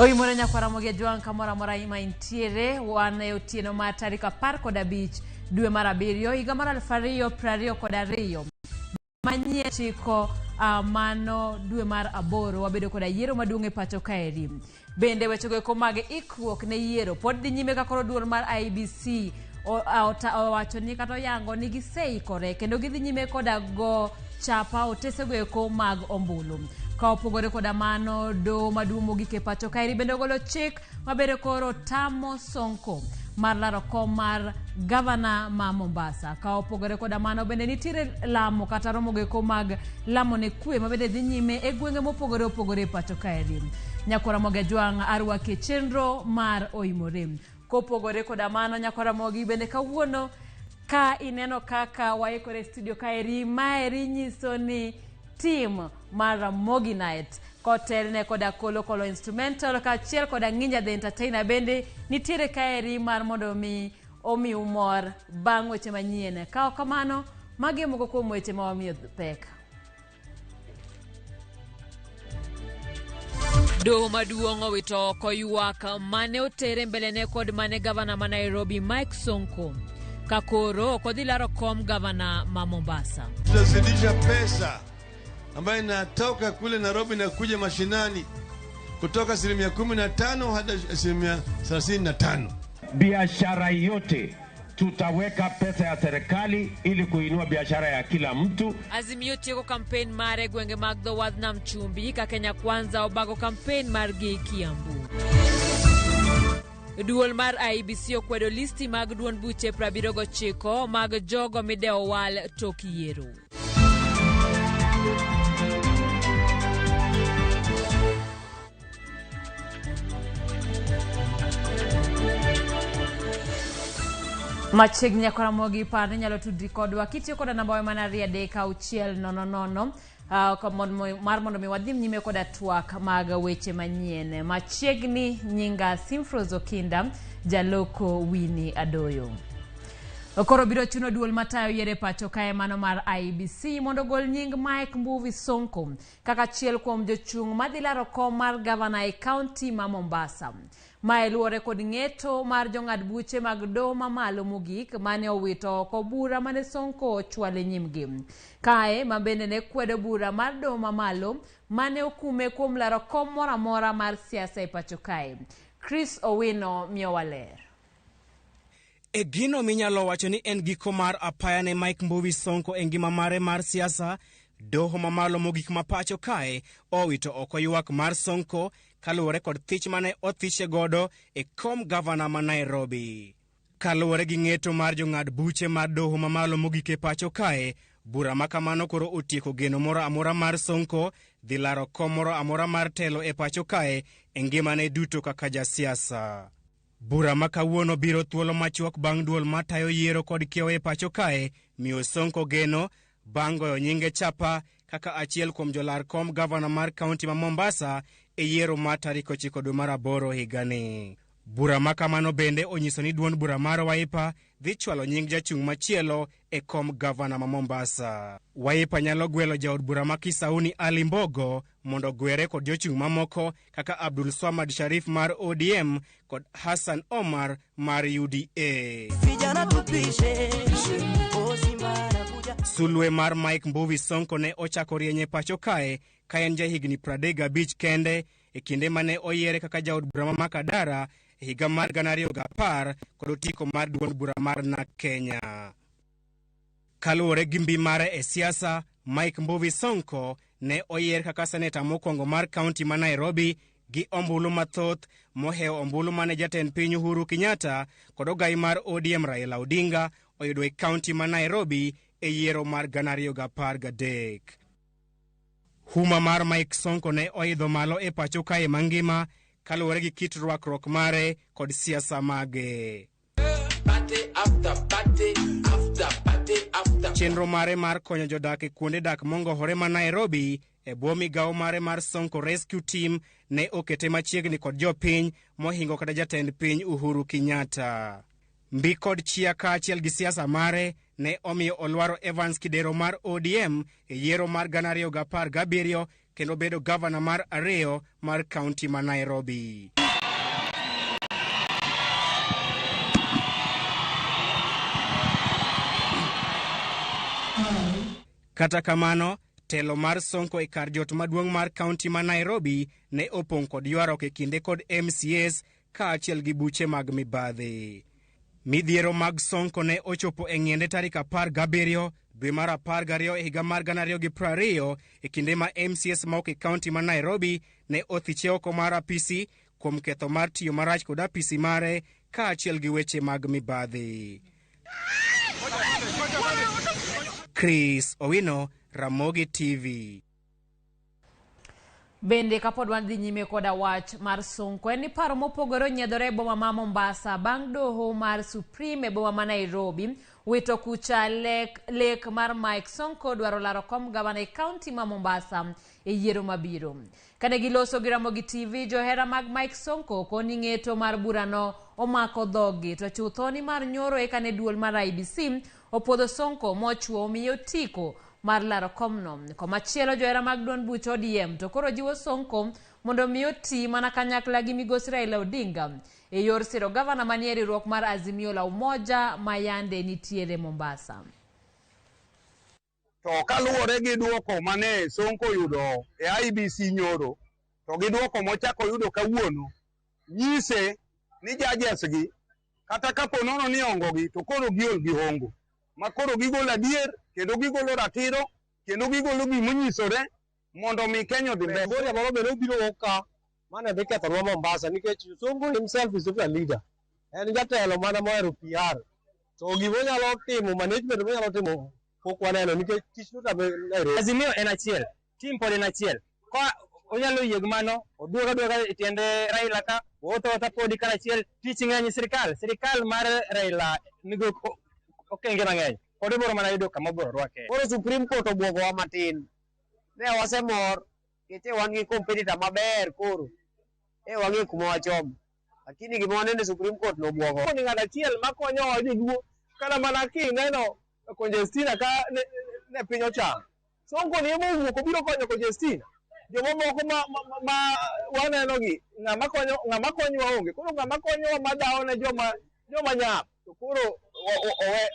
Oimore nyakwara Ramogi Ajwang' kamoro amora ma intiere, wan e otieno mar tarik 15 dwe mar 7 higa mar 2022 manyien chiko mano dwe mar 8 wabedo koda yiero maduong' e pacho kaeri. Bende wechego eko mag ikruok ne yiero pod dhi nyime ka koro duol mar IEBC owacho ni kata oyango ni giseikore kendo gidhi nyime koda go chapa otesego eko mag ombulu. Ka opogore koda mano, doho maduong' mogik e pacho kaeri bende ogolo chik mabende koro tamo Sonko mar laro kom mar gavana ma Mombasa. Ka opogore koda mano, bende nitiere lamo kata romo goeko mag lamo ne kwe ma bende dhi nyime e gwenge mopogore opogore e pacho kaeri. Nyakwar Ramogi Ajwang' arwaki e chenro mar Oimore. Kopogore koda mano, Nyakwar Ramogi bende kawuono ka ineno kaka waikore e studio kaeri, maeri nyiso ni team mar Ramogi Night kotelne koda Kolo Kolo Instrumental kaachiel koda Ng'inja the Entertainer bende nitiere kaeri mar mondo mi omiu mor bang' weche manyien. Ka ok kamano, magi e moko kuom weche ma wamiyo pek. Doho maduong' owito oko ywak mane otere mbelene kod mane gavana ma Nairobi Mike Sonko ka koro ok odhi laro kom gavana ma Mombasa. Tunazidisha pesa ambayo inatoka kule Nairobi na kuja mashinani kutoka 15% hadi 35%. Biashara yote tutaweka pesa ya serikali ili kuinua biashara ya kila mtu. Azimio tieko kampen mare e gwenge mag dho wadh nam chumbi ka Kenya Kwanza obago kampen margi Kiambu. Duol mar IEBC okwedo listi mag duond buche 79 mag jogo midewo wal tok yiero. Machiegni nyaka Ramogi par ni inyalo tudri kodwa kitiyo koda namba wa mana 23600 mar mondo mi wadhi nyime koda twak mag weche manyien. Machiegni nyinga Simfrose Okinda, jaloko Winnie Adoyo. Koro biro chuno duol matayo yiero e pacho kae mano mar IEBC mondo ogol nying Mike Mbuvi Sonko kaka achiel kuom jochung' madhi laro kom mar gavana e kaunti ma Mombasa. Mae luwore kod ng'eto mar jong'ad buche mag doho mamalo mogik mane owito oko bura mane Sonko ochwalo e nyimgi. Kae ma bende ne kwedo bura mar doho mamalo mane okume kuom laro kom moro amora mar siasa e pacho kae. Chris Owino miyowa ler. E gino minyalo wacho ni en giko mar apaya ne Mike Mbuvi Sonko e ngima mare mar siasa, doho mamalo mogik ma pacho kae owito oko ywak mar Sonko kaluwore kod thich mane othiche godo e kom gavana ma Nairobi. Kaluwore gi ng'eto mar jong'ad buche mar doho mamalo mogik e pacho kae, bura ma kamano koro otieko geno moro amora mar Sonko dhi laro kom moro amora mar telo e pacho kae e ngimane duto kaka jasiasa. Bura ma kawuono biro thuolo machuok bang' duol matayo yiero kod kiewo e pacho kae miyo Sonko geno bang' goyo nyinge chapa kaka achiel kuom jolar kom gavana mar kaunti ma Mombasa e yiero mar tarik 9 dwe mar 8 higani. Bura ma kamano bende onyiso ni duond bura mar Wiper dhi chwalo nying jachung' machielo e kom gavana ma Mombasa. Wiper nyalo gwelo jaod bura ma Kisauni Ali Mbogo mondo ogwere kod jochung' mamoko kaka Abdul Swamad Sharif mar ODM kod Hassan Omar mar UDA. Sulwe mar Mike Mbuvi Sonko ne ochako rieny e pacho kae ka en jahigni 35 kende e kinde mane oyiere kaka jaod bura ma Makadara e higa mar 2010 kod otiko mar duond bura mar NARC Kenya. Kaluwore gi mbi mare e siasa, Mike Mbuvi Sonko ne oyier kaka seneta mokwongo mar kaunti ma Nairobi gi ombulu mathoth mohewo ombulu mane jatend piny Uhuru Kenyatta kod ogai mar ODM Raila Odinga oyudo e kaunti ma Nairobi e yiero mar 2013. Huma mar Mike Sonko ne oidho malo e pacho kae mangima kaluwore gi kit rwakruok mare kod siasa mage. Chenro mare mar konyo jodak e kuonde dak mongohore ma Nairobi e bwo migawo mare mar Sonko Rescue Team ne okete machiegni kod jopiny mohingo kata jatend piny Uhuru Kenyatta. Mbi kod chia kaachiel gi siasa mare ne omiyo olwaro Evans Kidero mar ODM e yiero mar 2017. kendo bedo gavana mar ariyo mar kaunti ma Nairobi. Kata kamano, telo mar Sonko e kar jot maduong' mar kaunti ma Nairobi ne opong' kod ywaruok e kinde kod MCAs kaachiel gi buche mag mibadhi. Midhiero mag Sonko ne ochopo e ng'iende tarik 17 dwe mar 12 e higa mar 2020 e kinde ma MCAs ma ok e kaunti ma Nairobi ne othiche oko mar apisi kuom ketho mar tiyo marach kod apisi mare kaachiel gi weche mag mibadhi. Chris Owino, Ramogi TV. Bende kapod wan dhi nyime koda wach mar Sonko, en ni paro mopogore onyiedhore e boma ma Mombasa bang' doho mar Supreme e boma ma Nairobi wito kucha lek mar Mike Sonko dwaro laro kom gavana e kaunti ma Mombasa e yiero mabiro. Kane giloso gi Ramogi TV, johera mag Mike Sonko koni ng'eto mar burano omako dhogi, to chutho ni mar nyoro eka ne duol mar IEBC opuodho Sonko mochuo omiyo otiko mar laro komno. Komachielo johera mag duond buch ODM to koro jiwo Sonko mondo mi oti mana kanyakla gi migosi Raila Odinga e yor siro gavana manie riwruok mar Azimio la Umoja ma yande nitiere Mombasa. To kaluwore gi duoko mane Sonko yudo e IEBC nyoro, to gi duoko mochako yudo kawuono, nyise ni judges gi kata kapo nono ni ongo gi to koro giol gi hongo ma koro gigolo adier kendo gigolo ratiro kendo gigolo gimonyisore mondo mi Kenya odhi mbele. Boria moro bende obiro ka mane dhi kethonwa Mombasa nikech Sonko himself is not a leader. En jatelo mana mohero PR. To gimonyalo timo, management monyalo timo pok waneno nikech tich notame Nairobi. Azimio en achiel, team pod en achiel. Ka onyalo yie gi mano, oduogo aduoga e tiende Raila ka, wuotho wuotha podi karachiel, tich ng'eny e sirikal. Sirikal mar Raila nigi okenge mang'eny. Pod ibiro mana yudo kama obiro rwake. Koro Supreme Court obwogowa matin. Ne wasemor nikech wan gi competitor maber koro. E wang'e kuma wachomo. Lakini gima waneno e Supreme Court nobwogowa. Ni ng'at achiel makonyowa joluo kata mana kineno Conjestina ka ne piny ochamo. Sonko ni ema owuok obiro konyo Conjestina. Jomamoko ma waneno gi ng'ama konyo ng'ama konyowa onge. Koro ng'ama konyowa madhawo ne joma nyap. To koro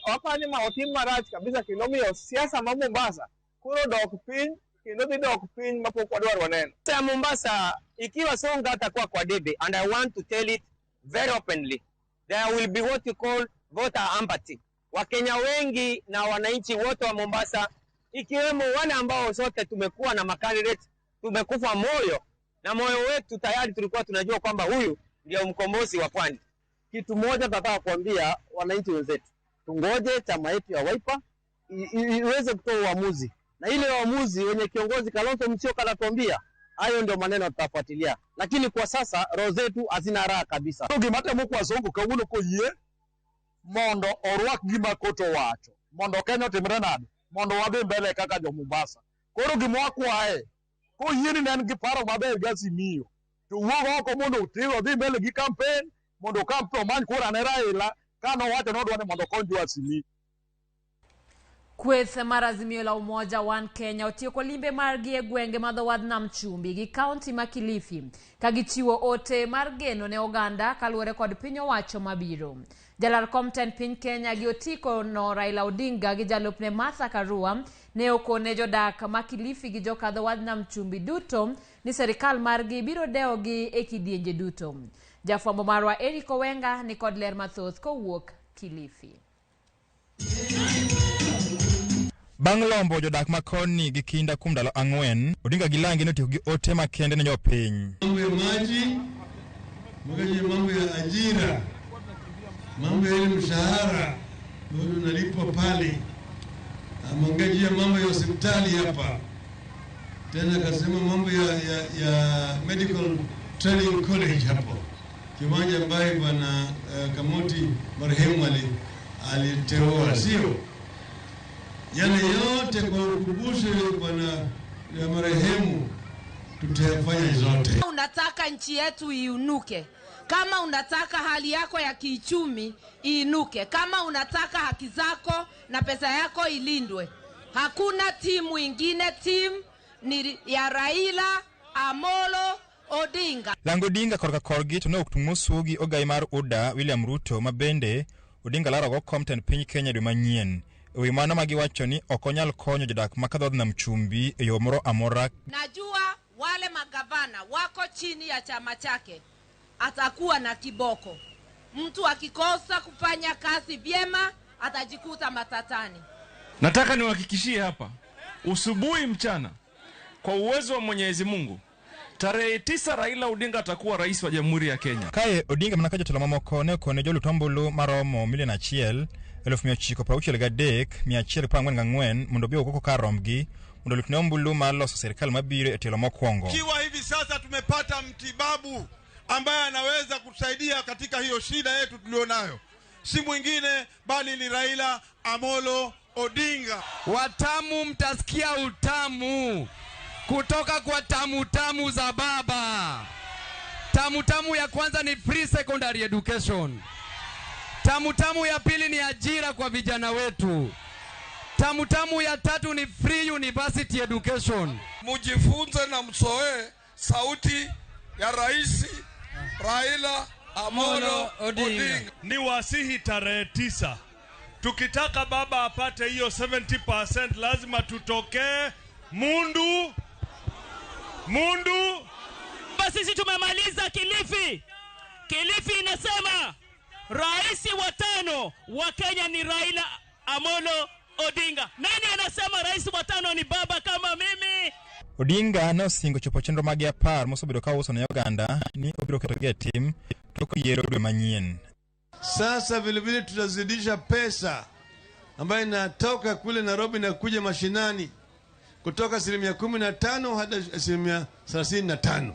wapani ma otim marach kabisa kendo miyo siasa ma Mombasa koro dok piny kendo dhi dok piny mapok wadwar waneno. Ya Mombasa ikiwa Sonko atakuwa kwa debe, and I want to tell it very openly, there will be what you call voter apathy. Wakenya wengi na wananchi wote wa Mombasa, ikiwemo wale ambao sote tumekuwa na macandidate, tumekufa moyo na moyo wetu tayari tulikuwa tunajua kwamba huyu ndio mkombozi wa pwani. Kitu moja nataka kuambia wananchi wenzetu, tungoje chama yetu ya Wiper iweze kutoa uamuzi, na ile uamuzi wenye kiongozi Kalonzo Musyoka anatuambia, hayo ndio maneno tutafuatilia, lakini kwa sasa roho zetu hazina raha kabisa. Gima temo kwa Sonko kawuono koyie mondo orwak gima koto owacho mondo Kenya otimre nade mondo wadhi mbele kaka jo Mombasa. Koro gima wakwaye koyie ni ne en gi paro maber gi Azimio to wuog oko mondo otir odhi mbele gi campaign mondo campaign omany kura ne Raila kanowacho nodwa ni mondo okony jo Azimio. Kweth mar Azimio la Umoja One Kenya otieko limbe margi e gwenge ma dho wadh Nam Chumbi gi kaunti ma Kilifi ka gichiwo ote mar geno ne oganda kaluwore kod piny owacho mabiro. Jalar kom tend piny Kenya gi otiko no Raila Odinga gi jalupne Martha Karua ne okone jodak ma Kilifi gi joka dho wadh Nam Chumbi duto ni serikal margi biro dewogi e kidienje duto. Jafwambo marwa Eric Owenga ni kod ler mathoth kowuok Kilifi. Bang' lombo jodak ma koni gi kinda kuom ndalo 4, Odinga gi Langi notieko gi ote makende ne jopiny. Mambo ya maji, mambo ya ajira, mambo ya ile mshahara unalipwa pale, ameongea mambo ya hospitali hapa, tena akasema mambo ya Medical Training College hapo kiwanja ambaye bwana Kamoti marehemu aliteua, sio? Yale yote kwa ukumbusho bwana ya marehemu tutayafanya zote. Unataka nchi yetu iinuke, kama unataka hali yako ya kiuchumi iinuke, kama unataka haki zako na pesa yako ilindwe, hakuna timu ingine, timu ni ya Raila Amolo Odinga. Lang Odinga korka korgi to ne ok tung' mosuo gi ogai mar UDA William Ruto, ma bende Odinga larogo kom tend piny Kenya dwe manyien. E wi mano, ma giwacho ni ok onyal konyo jodak ma kadho nam chumbi e yo moro amora. Najua wale magavana wako chini ya chama chake, atakuwa na kiboko. Mtu akikosa kufanya kazi vyema atajikuta matatani. Nataka niwahakikishie hapa, usubuhi mchana, kwa uwezo wa Mwenyezi Mungu, tarehe 9 Raila Odinga atakuwa rais wa Jamhuri ya Kenya. Kae Odinga mana ka jotelo mamoko ne okone jolut ombulu maromo 1,963,144 mondo obi owuok kar rombgi mondo olutne ombulu mar loso sirikal mabiro e tielo mokwongo. Ikiwa hivi sasa tumepata mtibabu ambaye anaweza kutusaidia katika hiyo shida yetu tulionayo, si mwingine bali ni Raila Amolo Odinga. Watamu, mtasikia utamu kutoka kwa tamu tamu za baba. Tamu tamu ya kwanza ni free secondary education. Tamu tamu ya pili ni ajira kwa vijana wetu. Tamu tamu ya tatu ni free university education. Mujifunze na msoee sauti ya Rais Raila Amolo Odinga. Ni wasihi tarehe 9, tukitaka baba apate hiyo 70% lazima tutokee mundu mundu. Sisi tumemaliza Kilifi. Kilifi inasema rais wa tano wa Kenya ni Raila Amolo Odinga. Nani anasema rais wa tano ni baba kama mimi? Odinga ne osingo chopo chenro mage 10 mosebedo ka ouso ne oganda ni obiro ketogi e tim tok yiero dwe manyien. Sasa vilevile tutazidisha pesa ambayo inatoka kule Nairobi na kuja mashinani kutoka 15% hadi 35%.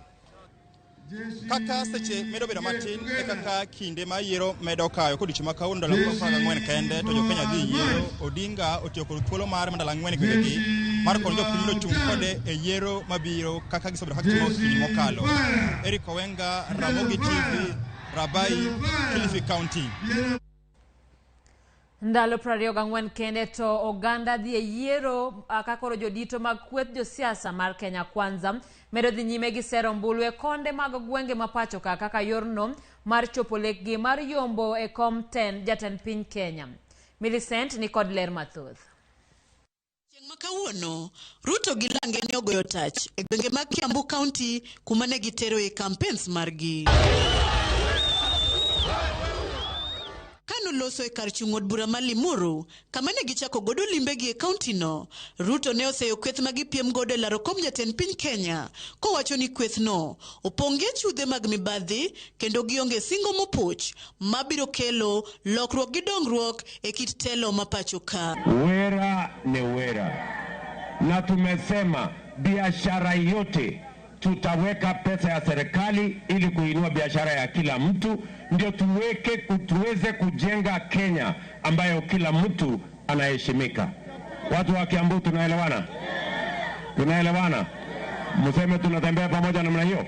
Kaka seche medo bedo matin e kaka kinde ma yiero medo kayo kodiochieng' ma kawuono ndalo 14 kende to jokenya dhi yiero. Odinga otiyo kod thuolo mare ndalo 4 gwengegi mar konyo jopiny mondo ochung' kode e yiero mabiro kaka gisebedo ka gitimo higni mokalo. Eric Owenga, Ramogi TV, Rabai, Kilifi County. Ndalo 24 kende to oganda dhi e yiero, ka koro jodito mag kweth josiasa mar Kenya Kwanza medo dhi nyime gi sero ombulu e konde mag gwenge ma pacho ka kaka yorno mar chopo lekgi mar yombo e kom ten jatend piny Kenya. Millicent ni kod ler mathoth. Chieng' ma kawuono, Ruto gi Lange ne ogoyo tach e gwenge mag Kiambu County kuma ne giteroe campaigns margi. Kanoloso e kar chung' od bura ma Limuru, kama ne gichako godo limbegi e kaunti no, Ruto ne oseyo kweth ma gipiem godo e laro kom jatend piny Kenya, kowacho ni kwethno opong' gi achudhe mag mibadhi kendo gionge singo mopuch mabiro kelo lokruok gi dongruok e kit telo ma pacho ka. Wera ni wera, na tumesema biashara yote tutaweka pesa ya serikali ili kuinua biashara ya kila mtu, ndio tuweze kujenga Kenya ambayo kila mtu anaheshimika. Watu wa Kiambu tunaelewana? Tunaelewana? Mseme tunatembea pamoja namna hiyo?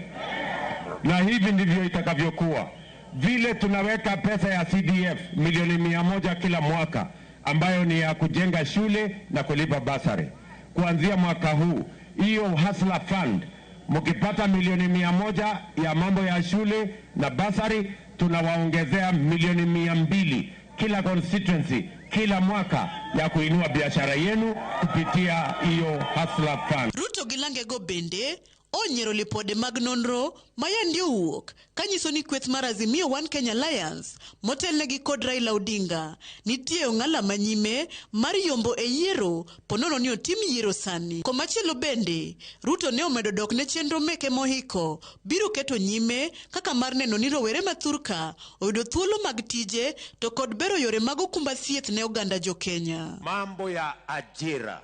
Na hivi ndivyo itakavyokuwa. Vile tunaweka pesa ya CDF milioni 100 kila mwaka ambayo ni ya kujenga shule na kulipa basari. Kuanzia mwaka huu, hiyo Hustler Fund mkipata milioni 100 ya mambo ya shule na basari, tunawaongezea milioni 200 kila constituency kila mwaka ya kuinua biashara yenu kupitia hiyo Hustler Fund. Ruto gi Lange go bende onyiero lipode mag nonro ma yandi owuok kanyiso ni kweth mar Azimio One Kenya Alliance motelnegi kod Raila Odinga nitie ong'ala manyime mar yombo e yiero ponono ni otim yiero sani. Komachielo bende, Ruto ne omedo dok ne chenro meke mohiko biro keto nyime kaka mar neno ni rowere ma thurka oyudo thuolo mag tije to kod bero yore mag okumba thieth ne oganda jo Kenya. Mambo ya ajira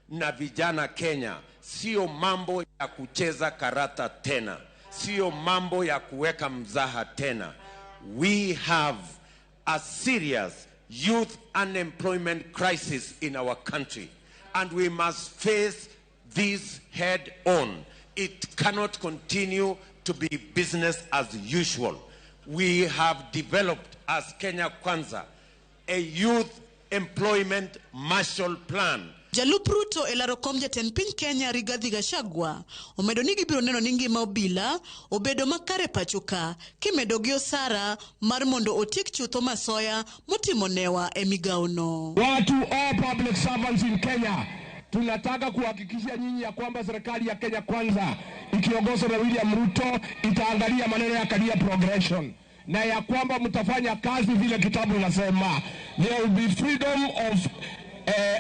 na vijana Kenya sio mambo ya kucheza karata tena, sio mambo ya kuweka mzaha tena. We have a serious youth unemployment crisis in our country, and we must face this head on. It cannot continue to be business as usual. We have developed as Kenya Kwanza a youth employment Marshall Plan Jalup Ruto e laro kom jatend piny Kenya Rigathi Gachagua omedo ni gibiro neno ni ngima obila obedo makare pacho ka kimedo gi osara mar mondo otiek chutho masoya motimo newa e migawono. Watu all public servants in Kenya, tunataka kuhakikishia nyinyi ya kwamba serikali ya Kenya Kwanza ikiongozwa na William Ruto itaangalia maneno ya career progression na ya kwamba mtafanya kazi vile kitabu inasema. There will be freedom of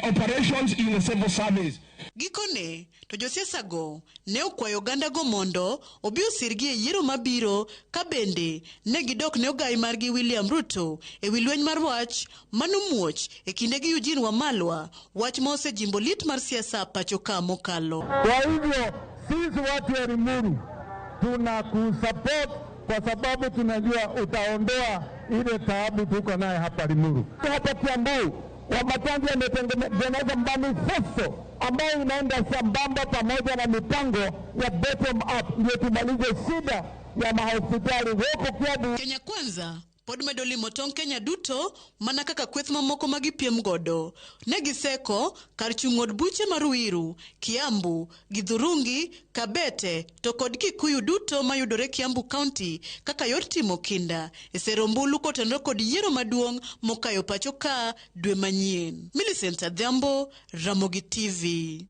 operations in the civil service. Gikone to josiasa go ne okwayo oganda go mondo obi osirgi e yiero mabiro ka bende ne gidok ne ogai margi William Ruto e wi lweny mar wach manomuoch e kinde gi Eugene Wamalwa, wach ma osejimbo lit mar siasa pacho ka mokalo. Kwa hivyo sisi watu ya Limuru tunakusupport kwa sababu tunajua utaondoa ile taabu tuko naye hapa Limuru. Hapa Kiambu Wamatangi ametengeneza manifesto ambayo inaenda sambamba pamoja na mipango ya bottom up, ndio tumalize shida ya mahospitali huko Kiambu. Kenya Kwanza pod medo limo tong' Kenya duto mana kaka kweth mamoko ma gipiem godo. Ne giseko kar chung' od buche ma Ruiru, Kiambu, Githurungi, Kabete to kod Kikuyu duto mayudore Kiambu County kaka yor timo kinda e sero ombulu kotenore kod yiero maduong' mokayo pacho ka dwe manyien. Millicent Adhiambo, Ramogi TV.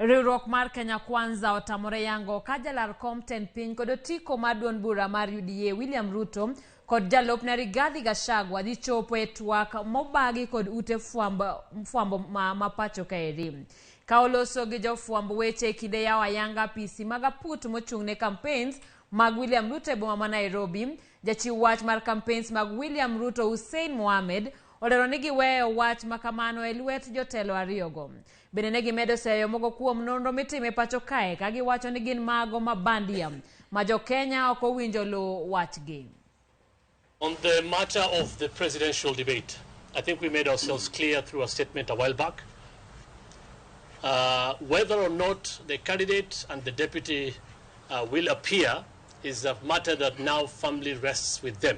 Riwruok mar Kenya Kwanza otamore yango ka jalar kom tend piny kod otiko mar duond bura mar UDA William Ruto kod jalupne Rigathi Gachagua dhi chopo e twak mobagi kod ute fwambo ma pacho kaeri. Ka oloso gi jofwamb weche e kinde yawo ayanga apisi mag aput mochung' ne campaigns mag William Ruto e boma ma Nairobi, jachiw wach mar campaigns mag William Ruto Hussein Mohamed olero ni giweyo wach makamano e lwet jotelo ariyogo. Bende ne gimedo seyo moko kuom nonro mitime pacho kae ka giwacho ni gin mago ma bandia ma jo-Kenya ok owinjo luw wachgi. On the matter of the presidential debate, I think we made ourselves clear through a statement a while back. Whether or not the candidate and the deputy will appear is a matter that now firmly rests with them.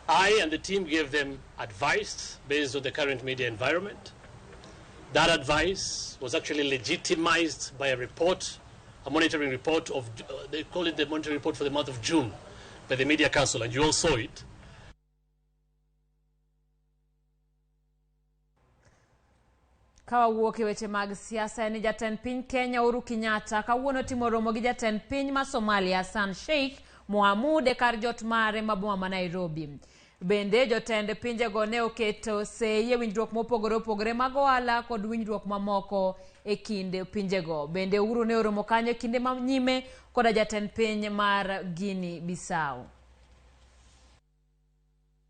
I and the team gave them advice based on the current media environment. That advice was actually legitimized by a report, a monitoring report of, they call it the monitoring report for the month of June by the Media Council, and you all saw it. Ka wawuok e weche mag siasa en ni jatend piny Kenya Uhuru Kenyatta kawuono timo romo gi jatend piny ma Somalia Hassan Sheikh Mohamud e kar jot mare ma boma ma Nairobi. Bende jotend pinjego ne oketo sei e winjruok mopogore opogore mag ohala kod winjruok mamoko e kind pinjego. Bende Uhuru ne oromo kanyo e kinde ma nyime koda jatend piny mar Guinea Bissau.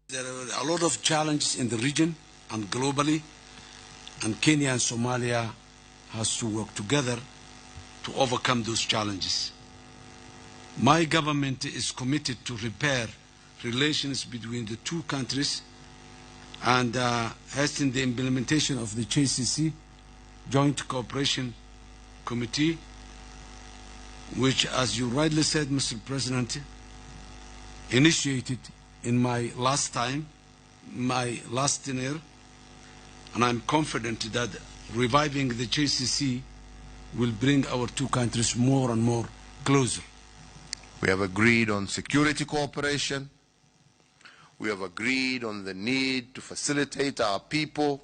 There are a lot of challenges in the region and globally, and Kenya and Somalia has to work together to overcome those challenges. My government is committed to repair relations between the two countries and hasten the implementation of the JCC, Joint Cooperation Committee, which, as you rightly said, Mr. President, initiated in my last time, my last tenure, and I'm confident that reviving the JCC will bring our two countries more and more closer. We have agreed on security cooperation. We have agreed on the need to facilitate our people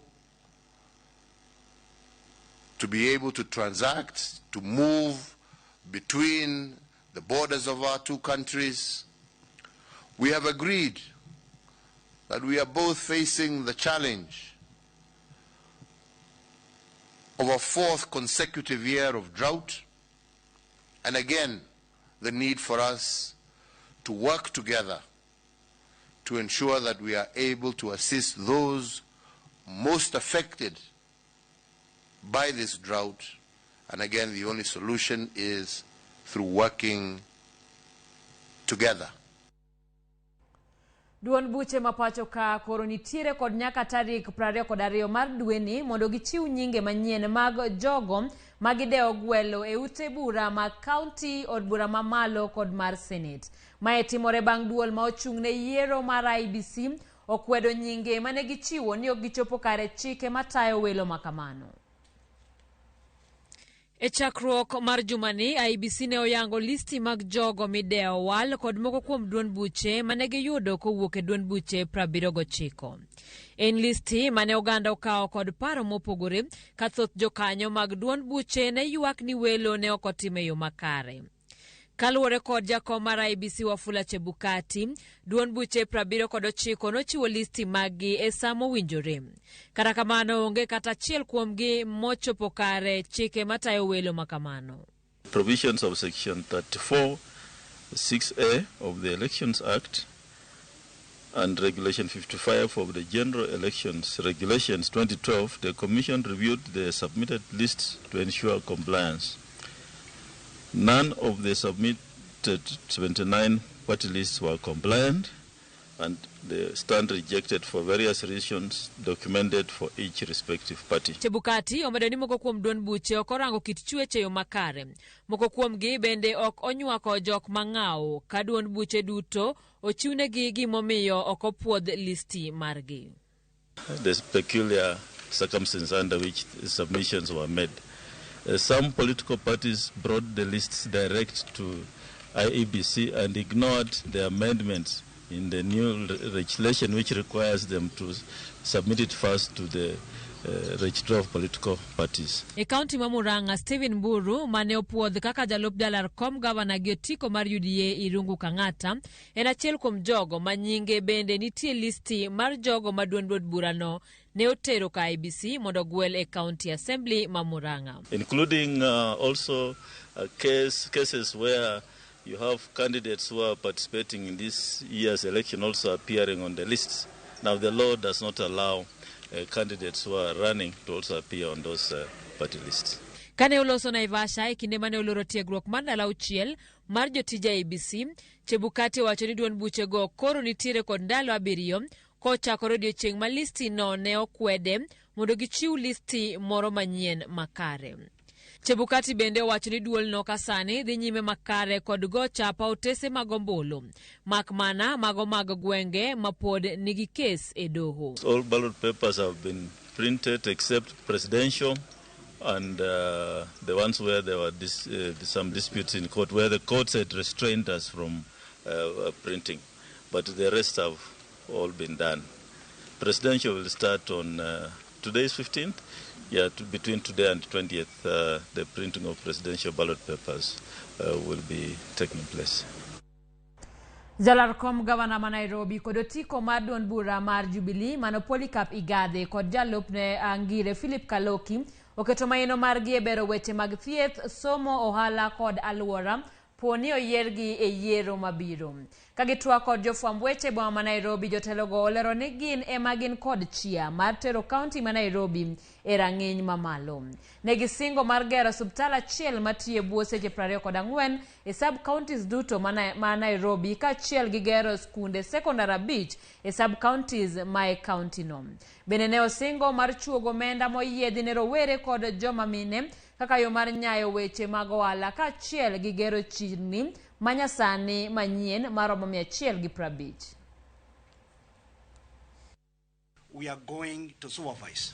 to be able to transact, to move between the borders of our two countries. We have agreed that we are both facing the challenge of a fourth consecutive year of drought, and again, the need for us to work together to ensure that we are able to assist those most affected by this drought. And again, the only solution is through working together. Duond buche ma pacho ka koro nitiere kod nyaka tarik 22 mar dweni mondo gichiw nyinge manyien mag jogo ma gidewo gwelo e ute bura mag kaunti, od bura mamalo kod mar senet. Mae timore bang' duol ma ochung' ne yiero mar IEBC okwedo nyinge mane gichiwo ni ok gichopo kare chike matayo welo makamano. E chakruok mar jumani, IEBC ne oyango listi mag jogo midewo wal kod moko kuom duond buche mane giyudo kowuok e duond buche 79. En listi mane oganda okawo kod paro mopogore ka thoth jokanyo mag duond buche ne ywak ni welo ne ok otim e yo makare. Kaluwore kod jakom mar IEBC Wafula Chebukati, duond buche 79 nochiwo listi maggi e sa mowinjore. Kata kamano, onge kata achiel kuomgi mochopo kare chike matayo welo makamano. Provisions of Section 34, 6A of the Elections Act and Regulation 55 of the General Elections Regulations 2012, the Commission reviewed the submitted lists to ensure compliance. None of the submitted 79 party lists were compliant, and the stand rejected for various reasons documented for each respective party. Chebukati omedo ni moko kuom duond buche ok orango kit chwech e yo makare. Moko kuomgi bende ok onywako jok mang'aw ka duond buche duto ochiwnegi gimomiyo ok opuodh listi margi. The peculiar circumstances under which the submissions were made. Some political parties brought the lists direct to IEBC and ignored the amendments in the new legislation, which requires them to submit it first to the registrar of political parties. E kaunti ma Murang'a, Stephen Mburu mane opuodh kaka jalup jalar kom gavana gi otiko mar UDA Irungu Kang'ata en achiel kuom jogo ma nyinge bende nitie listi mar jogo ma duond od burano ne otero ka IEBC mondo ogwel e County Assembly ma Murang'a. Including also cases where you have candidates who are participating in this year's election also appearing on the lists. Now the law does not allow candidates who are running to also appear on those party lists. Kane oloso Naivasha e kinde mane oloro tiegruok mar ndalo auchiel mar jotij IEBC, Chebukati owacho ni duond buchego koro nitiere kod ndalo 7 kochakore odiechieng' ma listi no ne okwede mondo gichiw listi moro manyien makare. Chebukati bende owacho ni duolno ka sani dhi nyime makare kod go chapa otese mag ombulu, mak mana mago mag gwenge ma pod nigi kes e doho. All ballot papers have been printed except presidential and the ones where there were some disputes in court, where the courts had restrained us from printing, but the rest have all been done. Presidential will start on today's 15th. Yeah, between today and 20th, the printing of presidential ballot papers will be taking place. Jalar kom gavana ma Nairobi kod otiko mar duond bura mar Jubilee mano Polycarp Igathe kod jalupne Ngire Philip Kaloki oketo maino margi e bero weche mag thieth, somo, ohala kod alwora po ni oyiergi e yiero mabiro. Ka gitwak kod jofwamb weche e boma ma Nairobi, jotelogo olero ni gin ema gin kod chia mar tero kaunti ma Nairobi e rang'iny mamalo. Ne gisingo mar gero osiptal achiel matiyo e bwo seche 24 e sub counties duto ma Nairobi kaachiel gi gero skunde sekondar 5 e sub counties ma e kaunti no. Bende ne osingo mar chuogo omenda moyiedhi ne rowere kod joma mine kaka yo mar nyayo weche mag ohala kaachiel gi gero chirni manyasani manyien maromo 150. We are going to supervise.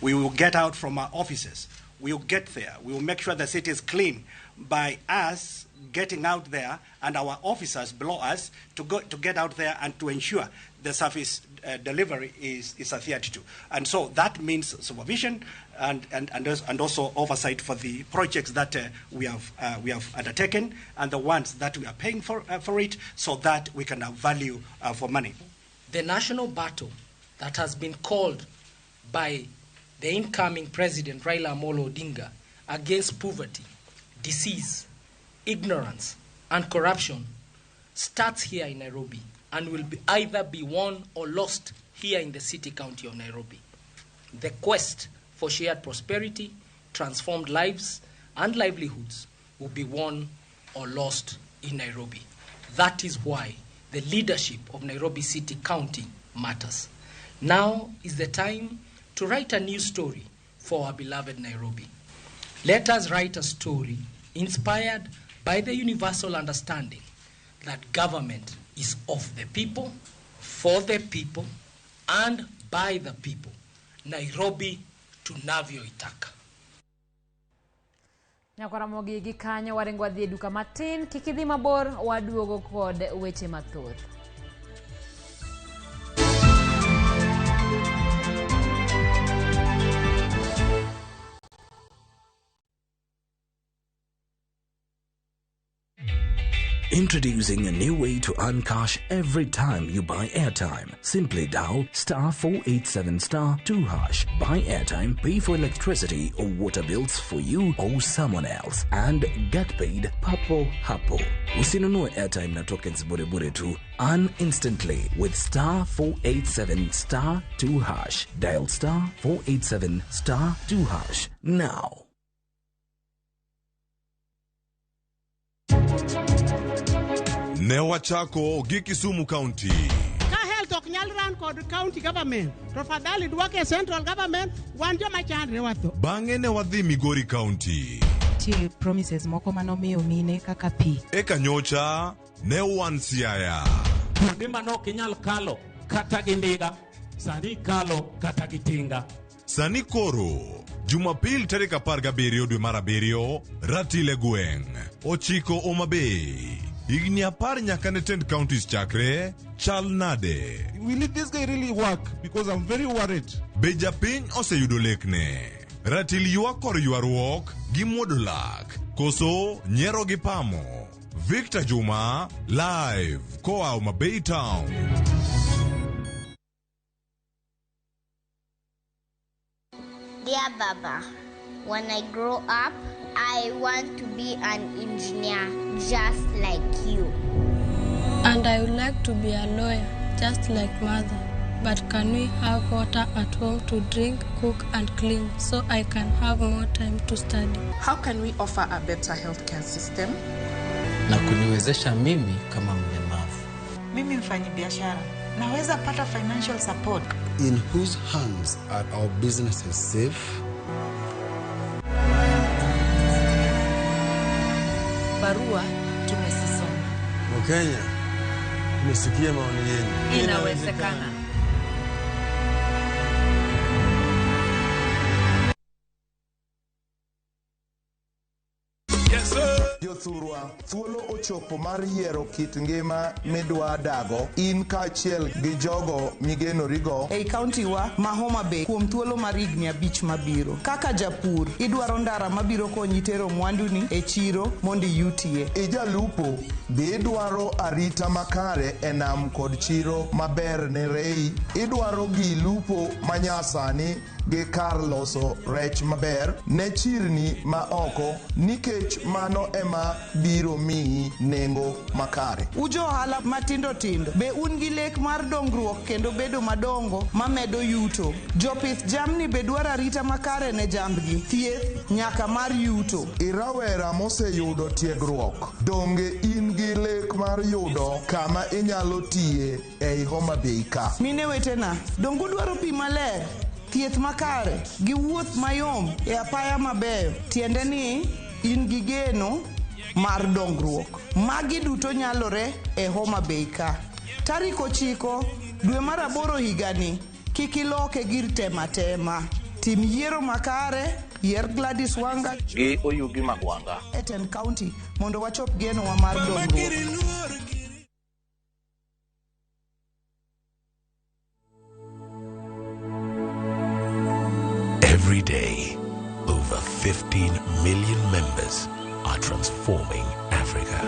We will get out from our offices. We will get there. We will make sure the city is clean by us getting out there and our officers below us to go to get out there and to ensure the service delivery is adhered to. And so that means supervision and also oversight for the projects that we have undertaken and the ones that we are paying for it, so that we can have value for money. The national battle that has been called by the incoming president, Raila Amolo Odinga, against poverty, disease, ignorance, and corruption starts here in Nairobi and will be either be won or lost here in the city county of Nairobi. The quest for shared prosperity, transformed lives, and livelihoods will be won or lost in Nairobi. That is why the leadership of Nairobi City County matters. Now is the time to write a new story for our beloved Nairobi. Let us write a story inspired by the universal understanding that government is of the people, for the people, and by the people. Nairobi tunavyoitaka. Nyakwaramogi gi kanyo waringo wadhi e duka matin, kik idhi mabor, waduogo kod weche mathoth. Introducing a new way to earn cash every time you buy airtime. Simply dial star 487 star 2 hash. Buy airtime, pay for electricity or water bills for you or someone else, and get paid papo hapo. Usinunue airtime na tokens bure bure tu. Earn instantly with star 487 star 2 hash. Dial star 487 star 2 hash now. Ne wachako gi Kisumu County. Ka health ok nyal ran kod county government, to fadhali duoke central government, wan joma chandre watho. Bang'e ne wadhi Migori County. Nitie promises moko manomiyo mine kaka pi. Eka nyocha ne wan Siaya. Kuonde mane ok inyal kalo kata gi ndiga, sani ikalo kata gi tinga. Sani koro Jumapil tarik 17 dwe mar 7, Ratil e gweng' ochiko Homa Bay. Higni 10 nyaka ne tend counties chakre, chal nade? Will this guy really work? Because I'm very worried. Be japiny oseyudo lekne? Ratil ywak kor ywaruok gi muodo lak, koso nyiero gi pamo. Victor Juma, live koa Homa Bay Town. Dear Baba, when I grow up, I want to be an engineer just like you. And I would like to be a lawyer just like mother. But can we have water at home to drink, cook and clean so I can have more time to study? How can we offer a better healthcare system? Na kuniwezesha mimi kama mlemavu. Mimi mfanyibiashara, naweza pata financial support. In whose hands are our businesses safe? Barua tumesisoma. Wakenya, tumesikia maoni yenu. Inawezekana. Jothurwa, thuolo ochopo mar yiero kit ngima midwa dago in kaachiel gi jogo migenorigo ei kaunti wa ma Homa Bay kuom thuolo mar higni 5 mabiro. Kaka japur, idwaro ndara mabiro konyi tero mwanduni e chiro mondo iyutie. Ijalupo, be idwaro arita makare e nam kod chiro maber ne rei. Idwaro gi lupo manyasani gi kar loso rech maber ne chirni ma oko, nikech mano ema biro miyi nengo makare. Ujo ohala matindo tindo, be un gi lek mar dongruok kendo bedo madongo mamedo yuto? Jopith jamni be dwaro arita makare ne jambgi, thieth nyaka mar yuto. Irawera moseyudo tiegruok, donge in gi lek mar yudo kama inyalo tiye ei Homa Bay ka? Mine wetena, donge udwaro pi maler, thieth makare gi wuoth mayom e apaya mabeyo? Tiende ni in gi geno mar dongruok. Magi duto nyalore e Homa Bay ka. Tarik 9 dwe mar 8 higani, kik iloke gir tema tema. Tim yiero makare, yier Gladys Wanga gi Oyugi Magwanga e Ten County mondo wachop genowa mar dongruok. Every day, over 15 million members are transforming Africa.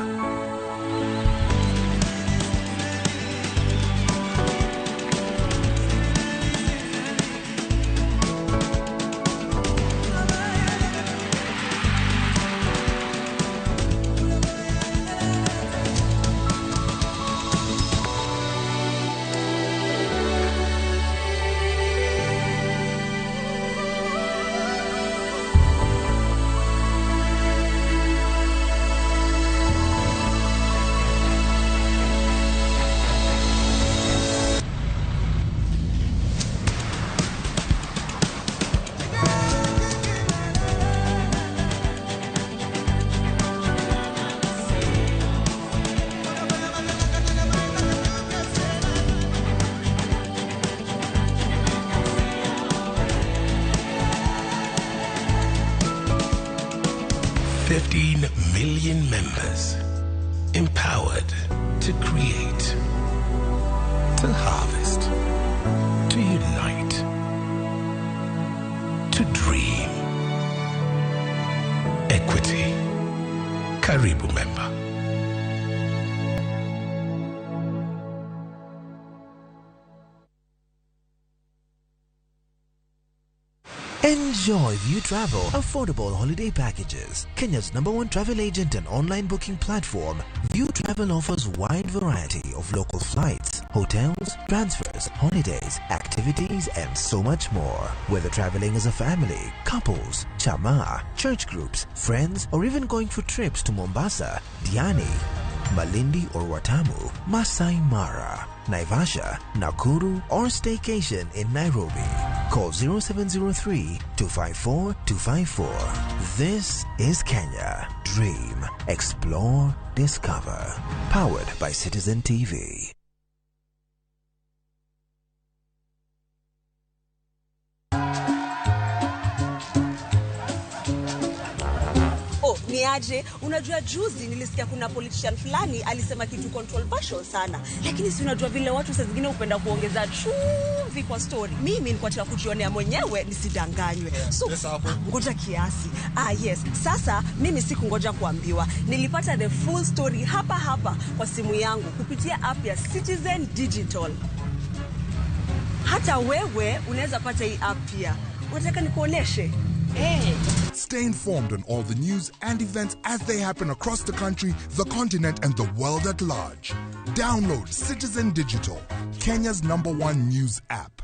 15 million members empowered to create, to harvest, to unite, to dream. Equity. Karibu member. Enjoy View Travel affordable holiday packages. Kenya's number one travel agent and online booking platform, View Travel offers wide variety of local flights, hotels, transfers, holidays, activities, and so much more. Whether traveling as a family, couples, chama, church groups, friends, or even going for trips to Mombasa, Diani, Malindi or Watamu, Masai Mara, Naivasha, Nakuru, or staycation in Nairobi. Call 0703 254 254. This is Kenya. Dream, explore, discover. Powered by Citizen TV. Oh, ni aje? Unajua juzi nilisikia kuna politician fulani alisema kitu controversial sana. Lakini si unajua vile watu saa zingine hupenda kuongeza chumvi kwa story. Mimi nilikuwa nataka kujionea mwenyewe nisidanganywe. So ngoja kiasi. Ah yes, sasa mimi sikungoja kuambiwa. Nilipata the full story hapa hapa kwa simu yangu kupitia app ya Citizen Digital. Hata wewe unaweza pata hii app pia. Unataka nikuoneshe? Hey. Stay informed on all the news and events as they happen across the country, the continent, and the world at large. Download Citizen Digital, Kenya's number one news app.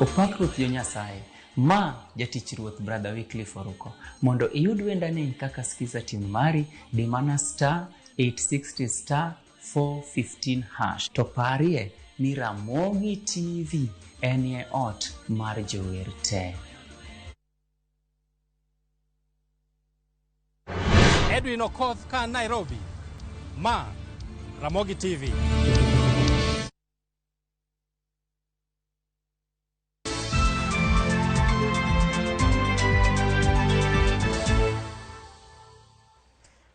Opak Ruoth yo Nyasaye, ma jatich Ruoth Brother Wycliffe Oruko. Mondo iyud wendani kaka skiza tune mari, di mana star 860 star 415 hash. To parie ni Ramogi TV enie ot mar jower te. Edwin Okoth ka Nairobi. Ma Ramogi TV.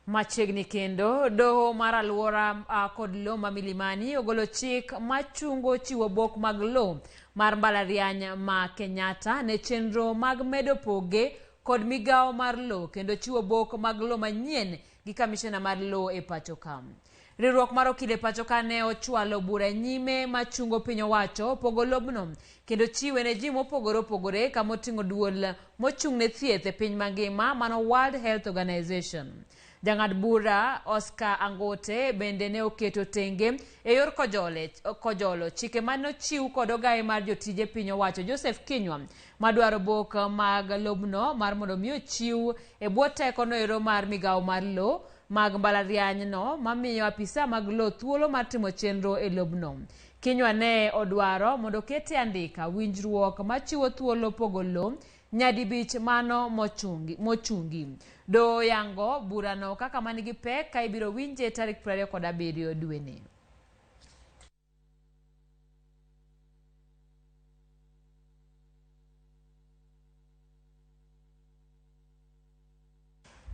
Machiegni kendo doho mar alwora kod lo ma Milimani ogolo chik machungo chiwo bok mag lo mar mbalariany ma Kenyatta ne chenro mag medo poge kod migawo mar lo kendo chiwo bok mag lo manyien gi kamishna mar lo e pacho ka. Riwruok mar okil e pacho ka ne ochwalo bura nyime machungo piny owacho pogo lobno kendo chiwe ne ji mopogore opogore kamoting'o duol mochung' ne thieth e piny mangima mano World Health Organization. Jang'ad bura Oscar Angote bende ne oketo tenge e yor kojolo chike manochiw kod ogaye mar jotije piny owacho Joseph Kinyua madwaro bok mag lobno mar mondo mi ochiw e bwo teko noero mar migawo mar lo mag mbalariany no mamiyo apisa mag lo thuolo mar timo chenro e lobno. Kinyua ne odwaro mondo okete andika winjruok machiwo thuolo pogo lo nyadibich mano mochungi. Do yango burano kaka manigi pek ka ibiro winje tarik 27 dweni.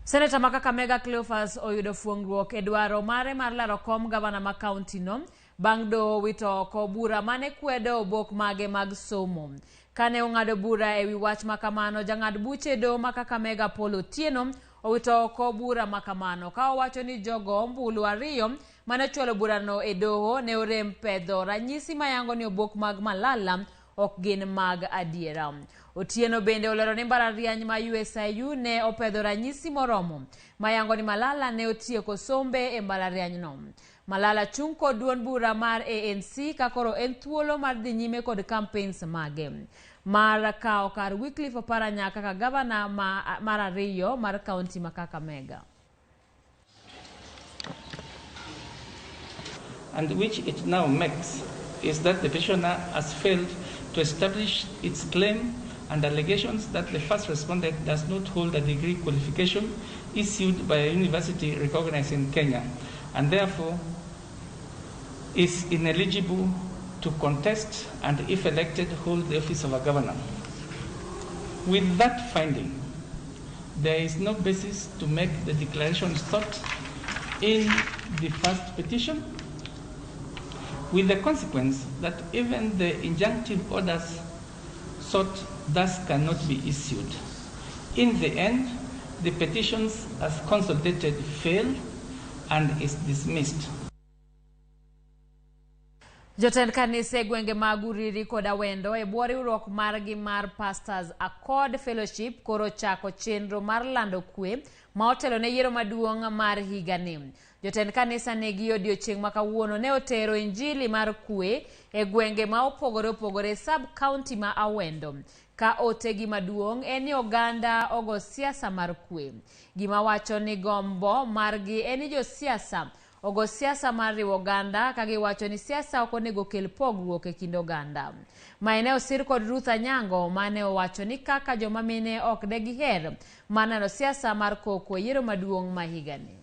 Seneta ma Kakamega Cleophas oyudo fuongruok e dwaro mare mar laro kom gavana ma kaunti no bang' doho wito oko bura mane kwedo obok mage mag somo. Kane ong'ado bura ewi wach makamano, jang'ad buche doho ma Kakamega Paul Otieno owito oko bura makamano ka owacho ni jogo ombulu ariyo mane ochwalo burano e doho ne orem pedho ranyisi mayango ni obok mag Malala ok gin mag adiera. Otieno bende olero ni mbalariany ma USIU ne opedho ranyisi moromo mayango ni Malala ne otieko sombe e mbalariany no. Malala chung' kod duond bura mar ANC ka koro en thuolo mar dhi nyime kod campaigns mage mar kawo kar Wycliffe Oparanya kaka gavana mar ariyo mar kaunti ma Kakamega. And which it now makes is that the petitioner has failed to establish its claim and allegations that the first respondent does not hold a degree qualification issued by a university recognized in Kenya and therefore is ineligible to contest and, if elected, hold the office of a governor. With that finding, there is no basis to make the declaration sought in the first petition, with the consequence that even the injunctive orders sought thus cannot be issued. In the end, the petitions as consolidated fail and is dismissed. Jotend kanise e gwenge mag Uriri kod Awendo e bwo riwruok margi mar Pastors Accord Fellowship koro chako chenro mar lando kwe ma otelo ne yiero maduong' mar higani. Jotend kanisa negi odiochieng' ma kawuono ne otero injili mar kwe e gwenge ma opogore opogore sub county ma Awendo. Ka otegi maduong' en ni oganda ogo siasa mar kwe. Gima wacho ni gombo margi en ni josiasa ogo siasa mar riwo oganda ka giwacho ni siasa ok onego kel pogruok e kind oganda. Mae ne osir kod Ruth Anyango mane owacho ni kaka joma mine ok de giher mar neno siasa mar koko e yiero maduong' ma higani.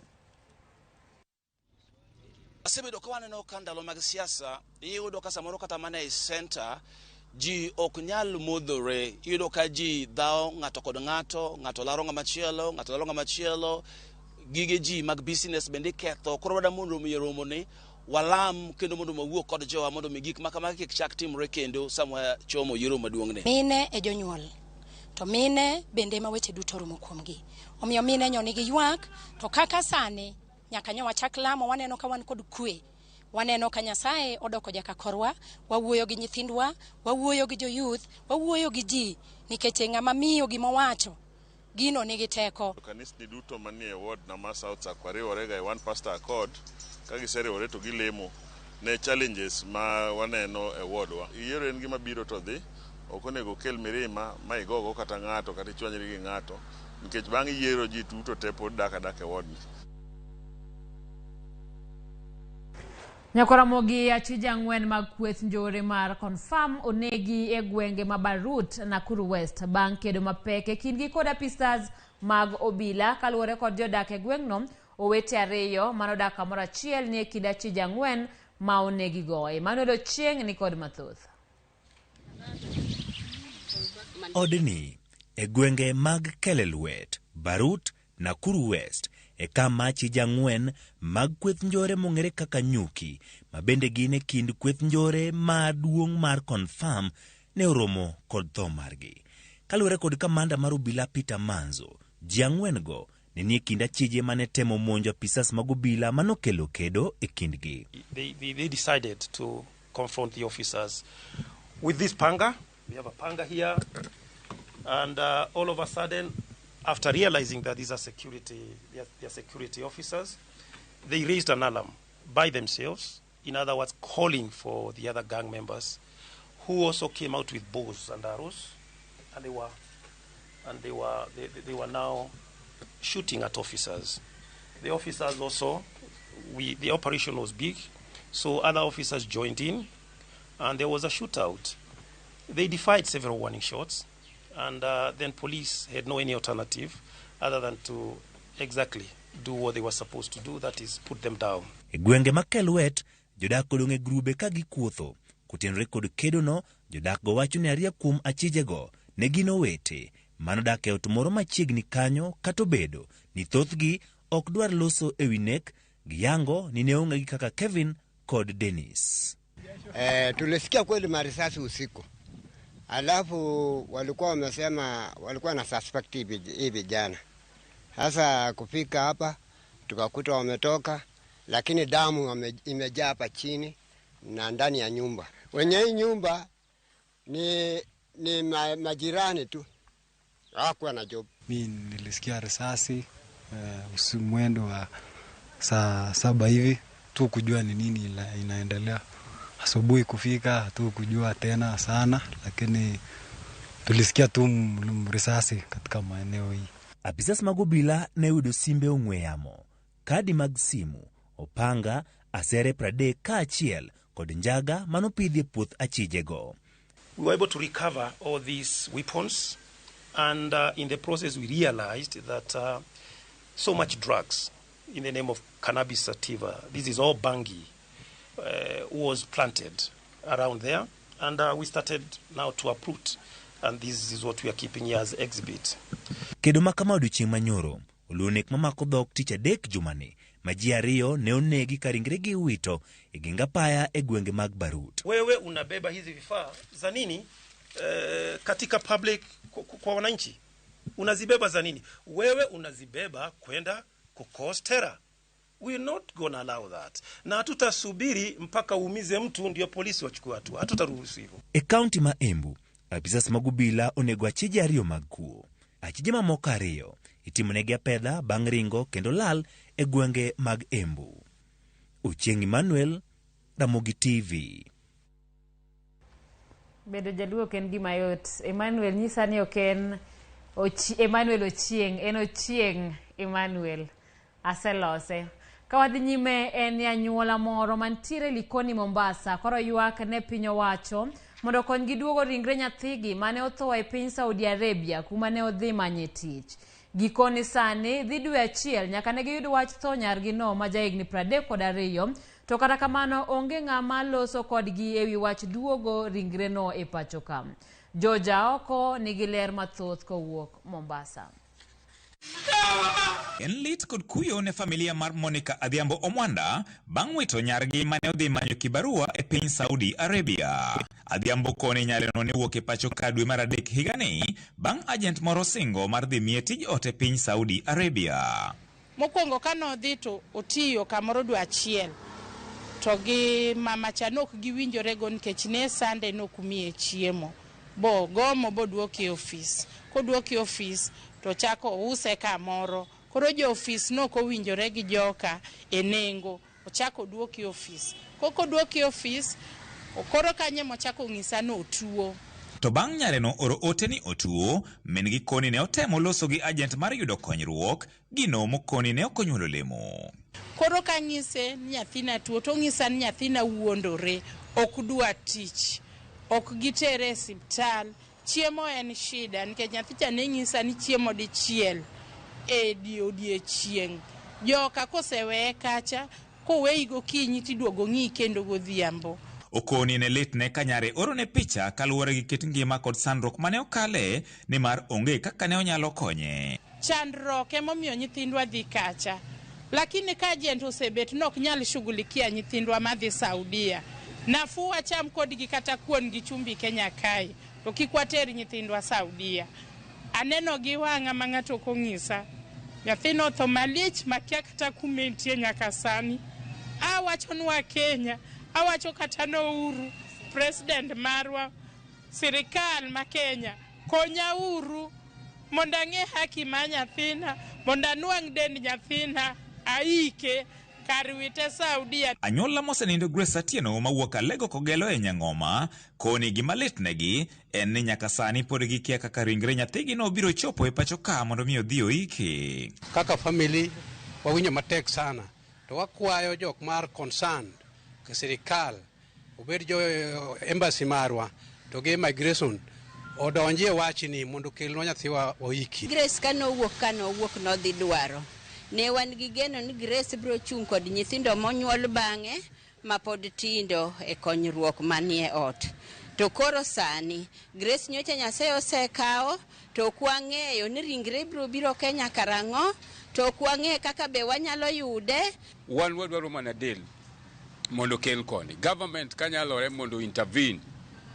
Asebedo ka waneno ka ndalo mag siasa iyudo ka samoro kata mana e center ji ok nyal modhore. Iyudo ka ji dhawo ng'ato kod ng'ato, ng'ato laro ng'ama chielo, ng'ato laro ng'ama chielo, gige ji mag business bende iketho. Koro wadwa mondo mi romo ni walam kendo mondo wawuo kod jowa mondo mi gik ma kamagi kik chak timre kendo sama wachomo yiero maduong'ni. Mine e jonyuol, to mine bende ema weche duto rumo kuomgi. Omiyo mine nyo nigi ywak, to kaka sani nyaka nyo wachak lamo, waneno ka wan kod kwe. Waneno ka Nyasaye odoko jaka korwa, wawuoyo gi nyithindwa, wawuoyo gi jo-youth, wawuoyo gi ji, nikech ng'ama miyo gima owacho, gino nigi teko. Kanisni duto manie ward na ma South Sakwa riwore ga e One Pastor Accord. Ka giseriwore to gilemo ne challenges ma waneno e ward wa. Yiero en gima biro to dhi, ok onego okel mirima ma igogo kata ng'ato kata ichwanyri gi ng'ato, nikech bang' yiero ji duto te pod dak adaka e ward ni. Nyakwaramogi achije ang'wen mag kweth njore mar Confirm onegi e gwenge ma Barut, Nakuru West bang' kedo mapek e kindgi kod apisas mag obila. Kaluwore kod jodak e gweng'no, owete ariyo manodak kamoro achiel ni e kind achije ang'wen ma onegigo. Emmanuel Ochieng' ni kod mathoth. Odni e gwenge mag Kelelwet, Barut, Nakuru West e kama achije ang'wen mag kweth njore mong'ere kaka Nyuki, ma bende gin e kind kweth njore maduong' mar Confirm ne oromo kod tho margi. Kaluwore kod kamanda mar obila Peter Manzo, ji ang'wen go ne nie kind achije mane temo monjo apisas mag obila manokelo kedo e kindgi. They decided to confront the officers with this panga. We have a panga here, and all of a sudden, after realizing that these are security, they are security officers, they raised an alarm by themselves. In other words, calling for the other gang members, who also came out with bows and arrows, and they were now shooting at officers. The officers also, the operation was big, so other officers joined in, and there was a shootout. They defied several warning shots, and then police had no any alternative other than to exactly do what they were supposed to do, that is, put them down. E gwenge mag Kelwet, jodak odong' e grube ka gikuotho. Kotenore kod kedono, jodak go wacho ni ariyo kuom achijego ne gin owete manodak e ot moro machiegni kanyo, kata obedo ni thothgi ok dwar loso e wi nek, giyango ni ne ong'egi kaka Kevin kod Dennis. Tulisikia kweli marisasi usiku, alafu walikuwa wamesema walikuwa na suspect hii vijana. Sasa kufika hapa tukakuta wametoka, lakini damu imejaa hapa chini na ndani ya nyumba. Wenye hii nyumba ni majirani tu, hawakuwa na job. Mi nilisikia risasi mwendo wa saa 7 hivi tu kujua ni nini inaendelea. Asubuhi kufika hatu kujua tena sana, lakini tulisikia tu risasi katika maeneo hii. Apisas mag obila ne oyudo simbe ong'we yamo, kadi mag simu, opanga, asere 30 kaachiel kod njaga manopidhi e puoth achijego. We were able to recover all these weapons, and in the process we realized that so much drugs in the name of cannabis sativa, this is all bangi, was planted around there, and we started now to uproot, and this is what we are keeping here as exhibit. Kedo ma kama odiochieng' manyoro oluwo nek mamako dhok tich adek jumani ma ji ariyo ne onegi ka ringregi iwito e geng apaya e gwenge mag Barut. Wewe unabeba hizi vifaa za nini katika public kwa wananchi? Unazibeba za nini? Wewe unazibeba kwenda kucause terror. We are not gonna allow that. Na hatutasubiri mpaka uumize mtu ndio polisi wachukue hatua. Hatutaruhusu hivyo. E kaunti ma Embu, apisas mag obila onego achije ariyo mag kuo. Achije mamoko ariyo itimonegi apedha bang' ringo kendo lal e gwenge mag Embu. Ochieng' Emmanuel, Ramogi TV. Bedo jaluo ok en gima yot. Emmanuel nyisa ni ok en Emmanuel Ochieng', en Ochieng' Emmanuel. Aselose. Ka wadhi nyime en anyuola moro mantiere Likoni Mombasa koro ywak ne piny owacho mondo okonygi duogo ringre nyathigi mane otho e piny Saudi Arabia kuma ne odhi manye tich. Gikoni sani dhi dwe achiel nyaka ne giyud wach tho nyargi no ma jahigni 32 to kata kamano onge ng'ama loso kodgi ewi wach duogo ringreno e pacho ka. Joja oko nigi ler mathoth kowuok Mombasa. En lit kod kuyo ne familia mar Monica Adhiambo Omwanda bang' wito nyargi mane odhi manyo kibarua e piny Saudi Arabia. Adhiambo koni nyareno ne wuok e pacho ka dwe mar adek higani bang' agent moro singo mar dhi miye tij ot e piny Saudi Arabia. Mokwongo kanodhi to otiyo kamoro dwe achiel to gi mama cha nok giwinjorego nikech ne Sunday nok miye chiemo bo gomo boduoke e ofis. Koduoke e ofis to chako use kamoro. Koro jo ofis nok owinjore gi joka e nengo ochako duoke e ofis. Kokoduoke e ofis koro kanyo emochako ng'isa ni otuo. To bang' nyareno oro ote ni otuo, min gi koni ne otemo loso gi agent mar yudo konyruok, gino mokoni ne ok onyuolo lemo. Koro kang'ise ni nyathina tuo to ong'isa ni nyathina wuondore ok dwa tich ok gitere e siptal. Chiemo en shida nikech nyathi cha ne ng'isa ni chiemo dichiel e odiechieng'. Joka koseweye kacha koweyi gokinyi tiduogo ng'iyi kendo godhiambo. Okoni ne litne ka nyare orone picha kaluwore gi kit ngima kod sandruok mane okale nimar onge kaka ne onyalo konye. Chandruok emomiyo nyithindwa dhi kacha. Lakini ka agent osebet nok nyal shughulikia nyithindwa madhi Saudia. Nafuu wacham kodgi kata kuon gi chumbi Kenya kae to kik water nyithindwa Saudia. Aneno gi wang'a ma ng'ato ok ong'isa. Nyathino otho malich makia kata kuma entie nyaka sani. Awachonwa Kenya, awacho kata ne Uhuru, president marwa, sirikal ma Kenya, konyauru mondo ang'e haki mar nyathina, mondo anwang' dend nyathina, aike kar wite Saudia. Anyuola mosenindo Grace Atieno mawuok Alego Kogelo e Nyang'oma koni gima litnegi en ni nyaka sani pod gikia kaka ringre nyathigi no biro chopo e pacho ka mondo mi odhi oiki. Kaka family wawinjo matek sana to wakwayo jok mar concerned sirikal obed jo embassy marwa to gi immigration odonjie wachni mondo okelnwa nyathiwa oiki. Grace kanowuok nodhi dwaro. Ne wan gi geno ni Grace biro chung' kod nyithindo monyuol bang'e mapod tindo e konyruok manie ot. To koro sani Grace nyocha Nyasaye osekawo to ok wang'eyo ni ringre biro biro Kenya karang'o to ok wang'eyo kaka be wanyalo yude. Wan wadwaro mana del mondo okel koni. Government kanyalore mondo intervene.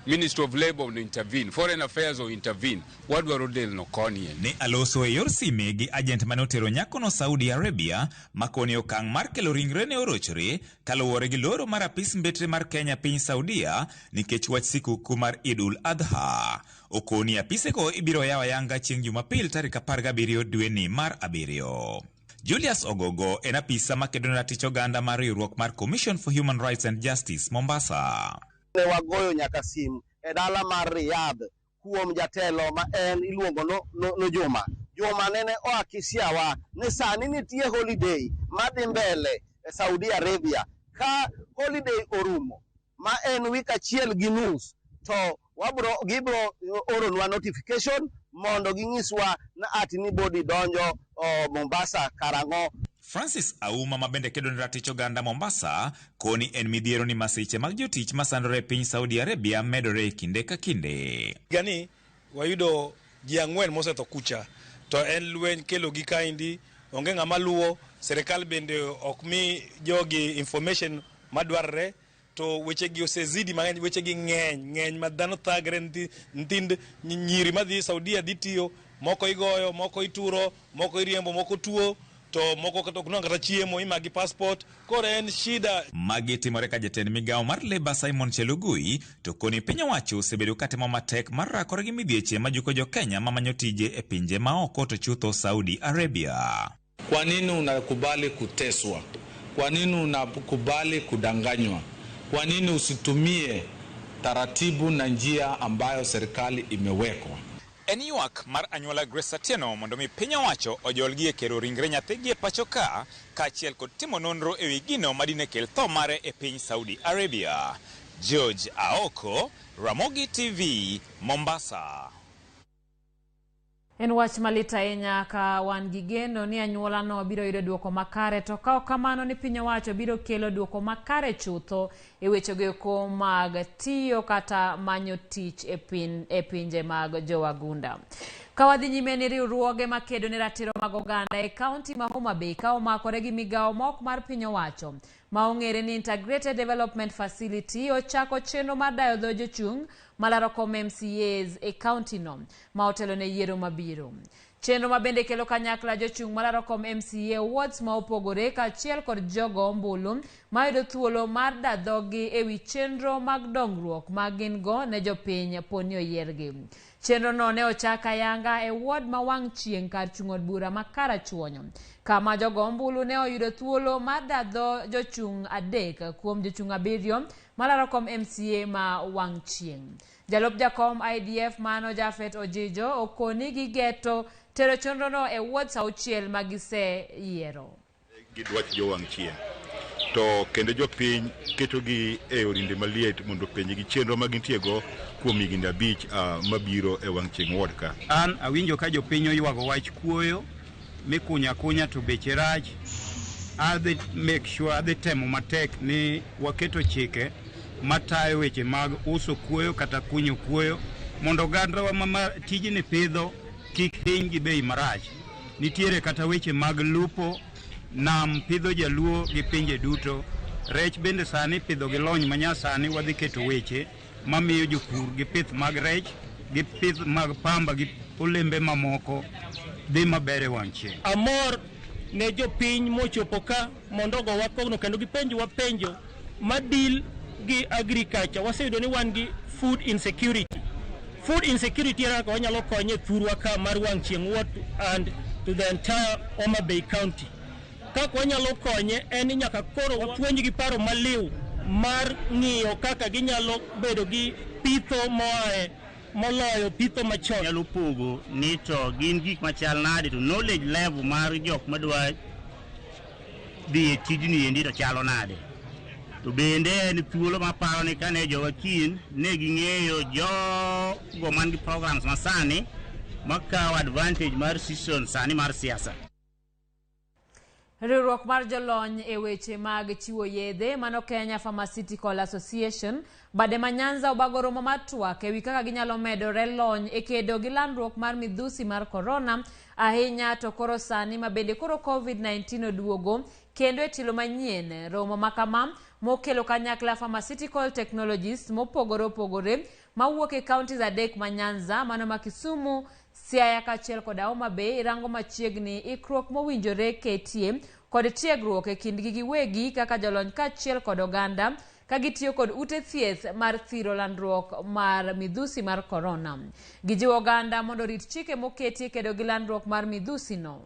Ministry of Labour mondo intervene, Foreign Affairs o intervene. Wadwaro del no koni. Ne aloso e yor sime gi agent mane otero nyakono Saudi Arabia makoni okang' mar kelo ringre ne orochore kaluwore gi loro mar apis mbetre mar Kenya piny Saudia nikech wach sikuku mar Idul Adha. Okoni apisego ibiro yaw ayanga chieng' Jumapil tarik 17 dweni mar abiriyo. Julius Ogogo en apisa makedo ne ratich oganda mar riwruok mar Commission for Human Rights and Justice Mombasa. Ne wagoyo nyaka sim e dala mar Riyadh kuom jatelo ma en iluongo no Juma. Juma nene oakisiawa ni sani nitie holiday madhi mbele e Saudi Arabia. Ka holiday orumo ma en wik achiel gi nus to Wabro gibro oronwa notification mondo ginyiswa na ati ni body donjo Mombasa karang'o. Francis Auma ma bende kedo ne ratich oganda Mombasa koni en midhiero ni masiche mag jotich masandore e piny Saudi Arabia medore e kinde ka kinde. Gani wayudo ji 4 mosetho kucha to en lweny kelo gi kaendi, onge ng'ama luwo, serikal bende ok mi jogi information madwarre, to wechegi osezidi mang'eny, wechegi ng'eny ma dhano thagre, nyithind nyiri madhi Saudia dhi tiyo, moko igoyo, moko ituro, moko iriembo, moko tuo, to moko kata ok nwang' kata chiemo, imagi passport, koro en shida. Magi timore ka jatend migawo mar Labour Simon Chelugui to koni piny owacho osebedo katimo matek mar rakore gi midhieche majuko jo Kenya mamanyo tije e pinje maoko to chutho Saudi Arabia. Kwa nini unakubali kuteswa? Kwa nini unakubali kudanganywa? Kwa nini usitumie taratibu na njia ambayo serikali imewekwa? En ywak mar anyuola Grace Atieno mondo mi piny owacho ojolgi e kero ringre nyathigi e pacho ka, kaachiel kod timo nonro ewi gino madine kel tho mare e piny Saudi Arabia. George Aoko, Ramogi TV, Mombasa. En wach malit ahinya ka wan gi geno ni anyuolano biro yudo duoko makare, to ka ok kamano ni piny owacho biro kelo duoko makare chutho e wechego eko mag tiyo kata manyo tich e pinje mag jowagunda. Ka wadhi nyime ni riwruoge makedo ne ratiro mag oganda e kaunti ma Homa Bay ka omakore gi migawo ma ok mar piny owacho ma ong'ere ni Integrated Development Facility ochako chenro mar dayo dho jochung' malaro kom MCAs e kaunti no ma otelo ne yiero mabiro. Chenro ma bende kelo kanyakla jochung' malaro kom MCA wards ma opogore kaachiel kod jogo ombulu mayudo thuolo mar dadhogi ewi chenro mag dongruok ma gin go ne jopiny poni oyiergi. Chenro no ne ochak ayanga e ward ma wang' chieng' kar chung' od bura ma Karachuonyo, kama jogo ombulu ne oyudo thuolo mar dadho jochung' 3 kuom jochung' 7 malaro kom MCA ma wang' chieng'. Jalup jakom IDF mano Jafet Ojijo okoni gigeto tero chenrono e wards 6 ma giseyiero. Gidwach jo wang' chieng' to kendo jopiny ketogi e orinde maliet mondo penjgi chenro ma gintiego kuom higni 5 mabiro e wang' chieng' ward ka. An awinjo ka jopiny oywago wach kuoyo mikunya kunya to beche rach. Adhi make sure, adhi temo matek ni waketo chike matayo weche mag uso kuoyo kata kunyo kuoyo mondo ogandawa ma tijni pidho kik hiny gi bei marach. Nitiere kata weche mag lupo, nam pidho jaluo gi pinje duto. Rech bende sani pidho gi lony manyasani, wadhi keto weche mamiyo jopur gi pith mag rech gi pith mag pamba gi olembe mamoko dhi maber e wang' chieng'. Amor ne jopiny mochopo ka mondo ogowa kogno kendo gipenjowa penjo madil gi agriculture. Waseyudo ni wan gi food insecurity. Food insecurity era kaka wanyalo konye thurwa ka mar wang' chieng' ward and to the entire Homa Bay County. Kaka wanyalo konye en ni nyaka koro wapuonjgi paro maliw mar ng'iyo kaka ginyalo bedo gi pitho moae moloyo pitho machon. Nyalo pogo ni to gin gik machal nade to knowledge level mar jok madwa dhi e tijni endi to chalo nade. To bende en thuolo maparo ni kane jowa kien ne ging'eyo jogo man gi programs masani makawo advantage mar season sani mar siasa. Riwruok mar jolony e weche mag chiwo yedhe mano Kenya Pharmaceutical Association bade ma Nyanza obago romo mar twak ewi kaka ginyalo medore lony e kedo gi landruok mar midhusi mar corona ahinya to koro sani ma bende koro COVID-19 oduogo kendo e tielo manyien. Romo makama mokelo kanyakla pharmaceutical technologists mopogore opogore mawuok e counties 3 ma Nyanza mano ma Kisumu, Siaya kaachiel kod Homa Bay rango machiegni ikruok mowinjore ketie kod tiegruok e kindgi giwegi kaka jolony kaachiel kod oganda ka gitiyo kod ute thieth mar thiro landruok mar midhusi mar corona. Gijiwo oganda mondo orit chike moketi e kedo gi landruok mar midhusi no.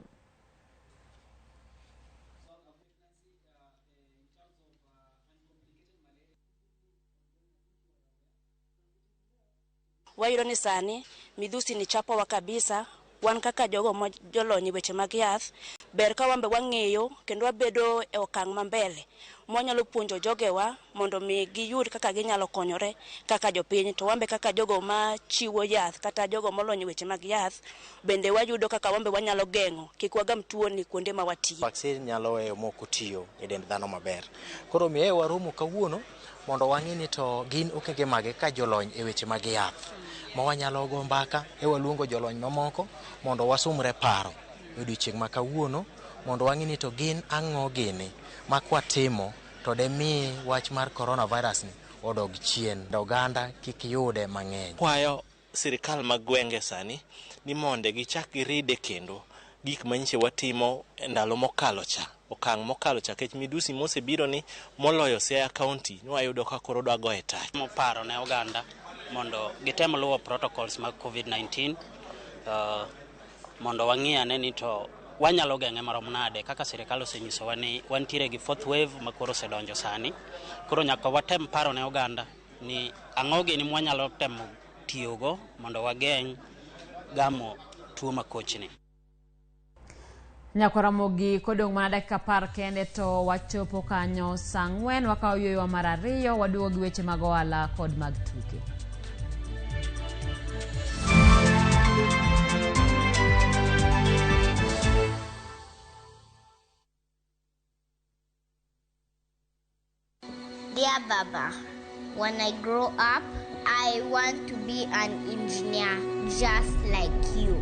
Wayudo ni sani midhusi ni chapowa kabisa, Wan kaka jogo ma jolony e weche mag yath, ber ka wan be wang'eyo kendo wabedo e okang' ma mbele mwanyalo puonjo jogewa mondo mi giyud kaka ginyalo konyore kaka jopiny. To wan be kaka jogo machiwo yath kata jogo molony e weche mag yath, bende wayudo kaka wan be wanyalo geng'o kik wagam tuoni kuonde ma watiye. Vaccine nyalo weyo mok otiyo e dend dhano maber. Koro omiyo waromo kawuono mondo wang'i ni to gin okenge mage ka jolony e weche mag yath ma wanyalo go mbaka e waluongo jolony mamoko mondo wasumre paro e odiochieng' ma kawuono mondo wang'i ni to gin ang'o gini ma kwatimo to demi wach mar coronavirus ni odog chien, oganda kik yude mang'eny. Kwayo sirikal mag gwenge sani ni monde gichak giride kendo gik manyiche watimo e ndalo mokalo cha, okang' mokalo cha, kech midusi mosebiro ni moloyo Siaya County nwayudo ka koro dwa goye tach. Paro ne oganda mondo gitem luwo protocols mag COVID-19 mondo wang'i ane ni to wanyalo geng'e marom nade kaka sirikal osenyisowa ni wantiere gi fourth wave ma koro osedonjo sani. Koro nyaka watem paro ne oganda ni ang'o gini mwanyalo temo tiyogo mondo wageng' gamo tuo makochni. Nyakwaramogi kodong' mana dakika 10 kende to wachopo kanyo saa 4, wakawo yueyowa mar 2, waduogo gi weche mag ohala kod mag tuke. Dear Baba, when I grow up, I want to be an engineer just like you.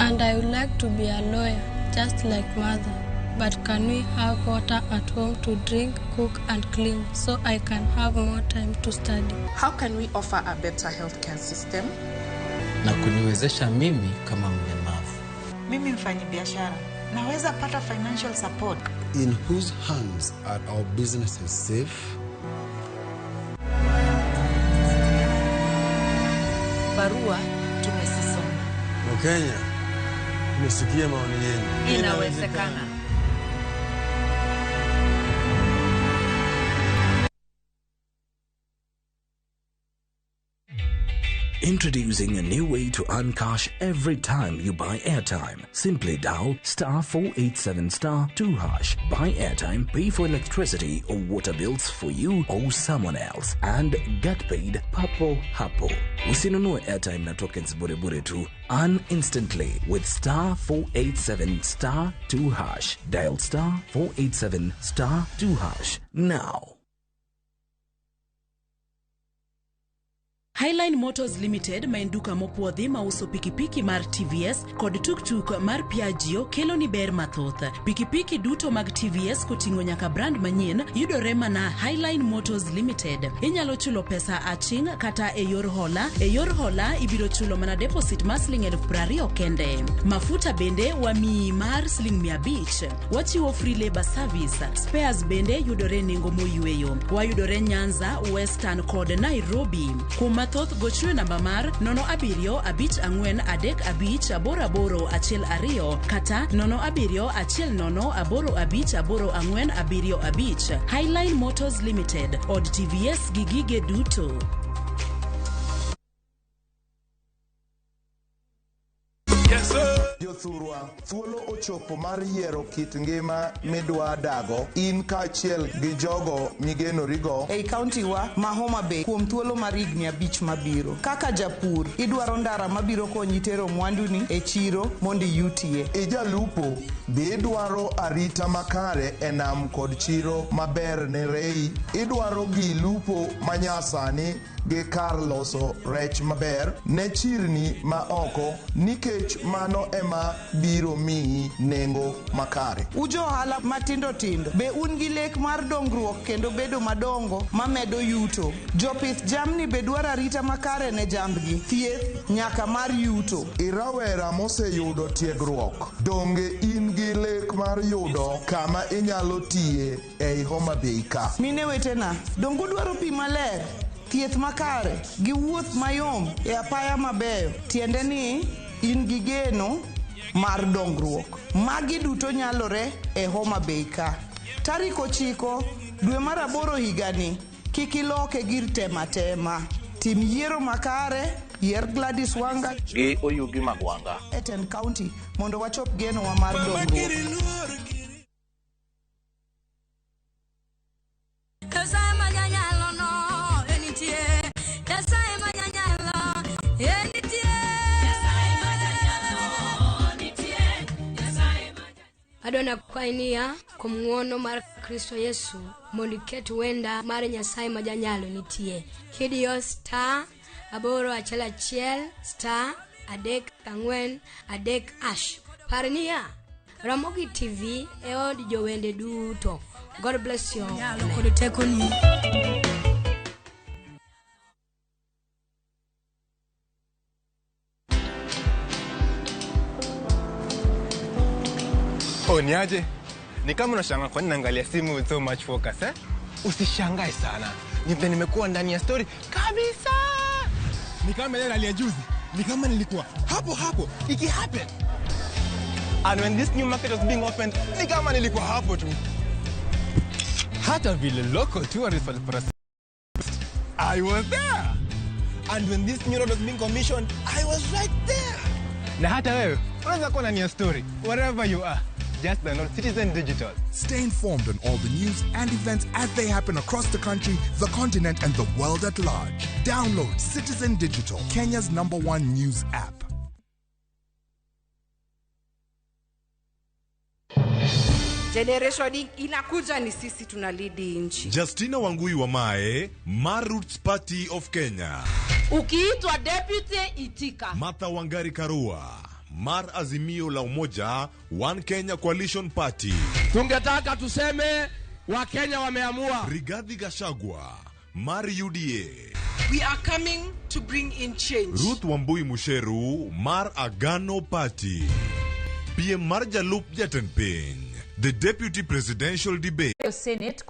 And I would like to be a lawyer, just like mother. But can we have water at home to drink, cook and clean so I can have more time to study? How can we offer a better healthcare system? Na kuniwezesha mimi kama mlemavu. Mimi mfanyibiashara, naweza pata financial support. In whose hands are our businesses safe? Barua tumesisoma. Wakenya, tumesikia maoni yenu. Inawezekana. Introducing a new way to earn cash every time you buy airtime. Simply dial star 487 star 2 hash. Buy airtime, pay for electricity or water bills for you or someone else, and get paid papo hapo. Usinunue airtime na tokens bure bure tu. Earn instantly with star 487 star 2 hash. Dial star 487 star 2 hash now. Highline Motors Limited ma en duka mopuodhi mauso pikipiki mar TVS kod tuktuk mar Piaggio kelo ni ber mathoth. Pikipiki duto mag TVS koting'o nyaka brand manyien yudore mana Highline Motors Limited. Inyalo chulo pesa aching' kata e yor hola. E yor hola ibiro chulo mana deposit mar siling 20,000 kende. Mafuta bende wamiyi mar siling 500. Wachiwo free labor service. Spares bende yudore nengo moyweyo. Wayudore Nyanza, Western kod Nairobi. Kuom mathoth gochne namba mar 07 54 35 88 12 kata 07 10 85 84 75. Highline Motors Limited, od TVS gi gige duto. Jothurwa, thuolo ochopo mar yiero kit ngima midwa dago in kaachiel gi jogo migenorigo ei kaunti wa ma Homa Bay kuom thuolo mar higni 5 mabiro. Kaka japur, idwaro ndara mabiro konyi tero mwanduni e chiro mondo iyutie. Ijalupo, be idwaro arita makare e nam kod chiro maber ne rei? Idwaro gi lupo manyasani gi kar loso rech maber ne chirni ma oko, nikech mano ema biro miyi nengo makare. Ujo ohala matindo tindo, be un gi lek mar dongruok kendo bedo madongo mamedo yuto? Jopith jamni be dwaro arita makare ne jambgi, thieth nyaka mar yuto. Irawera moseyudo tiegruok, donge in gi lek mar yudo kama inyalo tiye ei Homa Bay ka? Mine wetena, donge udwaro pi maler, thieth makare gi wuoth mayom e apaya mabeyo? Tiende ni in gi geno mar dongruok. Magi duto nyalore e Homa Bay ka. Tarik 9 dwe mar 8 higani, kik iloke gir tema tema. Tim yiero makare Yier Gladys Wanga gi Oyugi Magwanga e tend county mondo wachop genowa mar dongruok. Nyasaye ma janyalo no enitie. Nyasaye ma janyalo enitie. Nyasaye ma janyalo nitie. Nyasaye ma Adona kwayi niya kuom ng'wono mar Kristo Yesu mondo iket wenda mar Nyasaye ma janyalo nitie. Kidiyo star 811 star 34 3 hash. Par niya, Ramogi TV e od jowende duto. God bless you. Nyalo kod tekoni. Oh, ni aje? Ni kama unashangaa kwa nini naangalia simu with so much focus, eh? Usishangae sana. Ni vile nimekuwa ndani ya story kabisa. Ni kama ile rally ya juzi. Ni kama nilikuwa hapo hapo iki happen. And when this new market was being opened, ni kama nilikuwa hapo tu. Hata vile local tourists walipora I was there. And when this new road was being commissioned, I was right there. Na hata wewe unaweza kuwa ndani ya story wherever you are. Just download Citizen Digital. Stay informed on all the news and events as they happen across the country, the continent, and the world at large. Download Citizen Digital, Kenya's number one news app. Generation inakuja ni sisi tuna lead nchi. Justina Wangui Wamae, Mar Roots Party of Kenya. Ukiitwa deputy itika. Martha Wangari Karua, Mar Azimio la Umoja, One Kenya Coalition Party. Tungetaka tuseme Wakenya wameamua. Rigathi Gachagua, Mar UDA. We are coming to bring in change. Ruth Wambui Musheru, Mar Agano Party. PM Mar Jalup Jatend Piny, the Deputy Presidential Debate. Senate